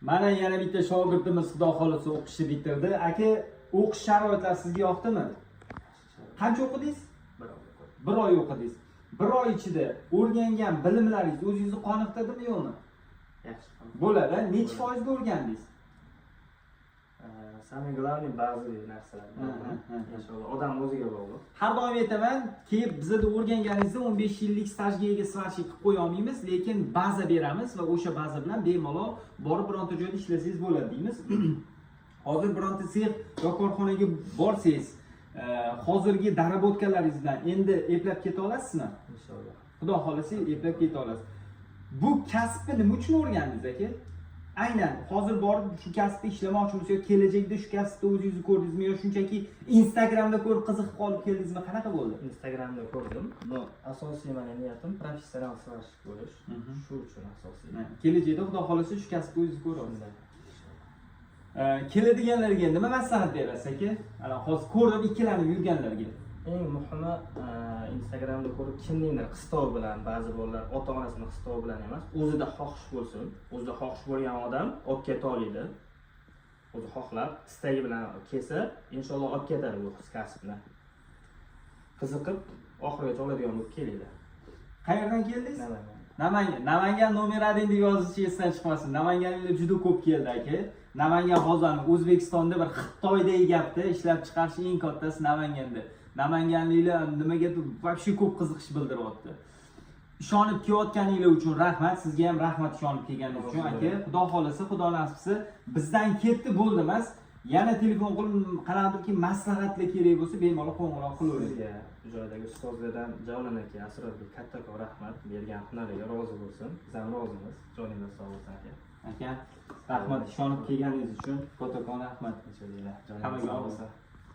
Mana yana bitta shogirdimiz, xudo xohlasa, o'qishni bitirdi. Aka, o'qish sharoitlari sizga yoqdimi? Qancha o'qidingiz? Bir oy o'qidim. Bir oy o'qidingiz. Bir oy ichida o'rgangan bilimlaringiz o'zingizni qoniqtirdimi, yo'qmi? Yaxshi. Bo'ladi. Nechi foizga o'rgandingiz? Самый главный базовый narsalar. Hı. Inshaalloh, odam o'ziga bog'liq. Har doim aytaman, kelib bizada o'rganganingizda 15 yillik stajga ega сварщик qilib qo'ya olmaymiz, lekin baza beramiz va o'sha baza bilan bemalol borib bironta joyda ishlasangiz bo'ladi deymiz. Hozir bironta sex yo korxonaga borsangiz, hozirgi доработка laringiz bilan endi eplab keta olasizmi? Inshaalloh. Xudo xohlasa, eplab keta olasiz. Bu kasbni nima uchun o'rgandingiz, aka? Aynan hozir borib shu kasbda ishlamoqchi bo'lsa yo kelajakda shu kasbda o'zingizni ko'rdingizmi yo shunchaki Instagramda ko'rib qiziqib qolib keldingizmi? Qanaqa bo'ldi? Instagramda ko'rdim. Но asosiy mani niyatim professional сварщик bo'lish. Shu uchun asosiy. Kelajakda, xudo xohlasa, shu kasbda o'zingizni ko'rasiz. Shunday. Keladiganlarga nima maslahat berasiz, aka? Ana hozir ko'rib ikkilanib yurganlarga. Eng muhimi, Instagramda ko'rib, kimningdir qistovi bilan, ba'zi bolalar ota onasini qistovi bilan emas, o'zida xohish bo'lsin. O'zida xohish bo'lgan odam olib keta oladi. O'zi xohlab, istagi bilan kelsa, inshaalloh olib ketadi bu kasbni. Qiziqib, oxirigacha oladigan bo'lib kelinglar. Qayerdan keldingiz? Namangan. Namangan. Namangan номер 1 deb yozishi esdan chiqmasin. Namanganliklar juda ko'p keldi, aka. Namangan hozir O'zbekistonda bir Xitoydagi gapda, ishlab chiqarish eng kattasi Namanganda. Namanganliklar nimagadir вообще ko'p qiziqish bildiryapti. Ishonib kelayotganinglar uchun rahmat. Sizga ham rahmat ishonib kelganingiz uchun, aka. Xudo xohlasa, Xudo nasib qilsa, bizdan ketdi bo'ldi emas. Yana telefon qilib, qanaqadirki maslahatlar kerak bo'lsa, bemalol qo'ng'iroq qilavering. Sizga, bu joydagi ustozlardan Javlon aka, Asrorbek kattakon rahmat, bergan hunariga rozi bo'lsin. Biz ham rozimiz. Joningiz sog' bo'lsin, aka. Aka, rahmat ishonib kelganingiz uchun. Kattakon rahmat. Joningiz Hammaga sog' omad. bo'lsin.